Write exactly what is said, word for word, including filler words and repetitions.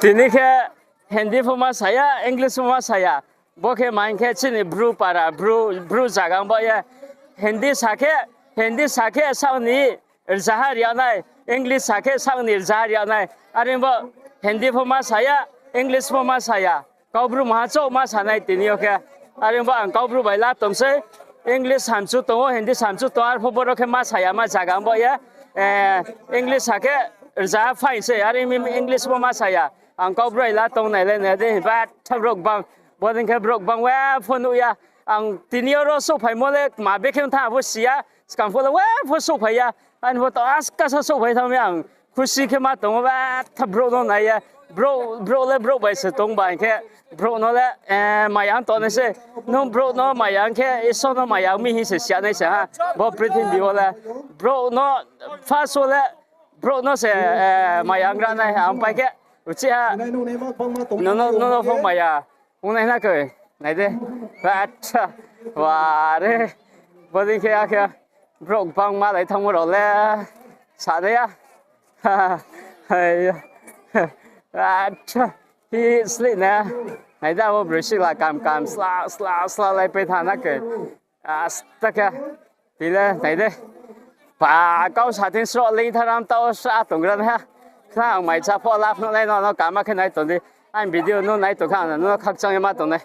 Tini khe Hindi pho ma sa ya, English pho ma sa ya. Bo khe ma hing khe chini Bru para, Bru, Bru zaga ong baoh ye. Hindi sa khe, Hindi sa khe saoh ni rzaha ri yag nai, English sa khe saoh ni rzaha ri yag nai. Are ong bo Hindi pho ma sa ya, English pho ma sa ya. Kaubru maha chouh ma sa nai tini yo khe. Are ong bo ang Kaubru bai la tong sei. English samchu tong ou, Hindi samchu tong ou, arphuh boro khe ma sa ya ma zaga ong baoh ye. English sa khe rzaha fine sei, are ong mi English pho ma sa ya. Ang Kaubru bai la tong nai le nai di, batha brouh gbang. Bodei khe brouh gbang we pho nuh ya. Ang tini yo ro souhphaimo le kma bekhe ong thanng pho si ya, skang pho le we pho souhphai ya. Aini pho to askasa souhphai thanng mi ang khusi khe ma tong ou, batha brouh no nai ye. Brouh, brouh le brouh bai se tong ba hing khe, brouh no le, maya ong tong nai se. Nung brouh no maya ong khe Isor no maya ong mi hing se si ya nai se ha. Bo prithibi wo le brouh no, first wo le brouh no se maya ong gra nai ha. Ang pai khe uchih ha, nung no pho maya ong nai na khe, nai di. Batha, ware, bodei khe akhe brouh gbang malai thanngmo rao le sa nai ya. Atha, hi slih na. Nai di, abo broi sikla kam kam sla sla sla lai pai thanng na khe. Asta khe. Tile nai di. Pa, kau sa thing sroh leing tharam tao sa tonggra nai ha. Khna ang mai cha pho la phnuh nai no, no kama khe nai tong di. Aini video no nai tong kha, no khakchang ye ma tong nai.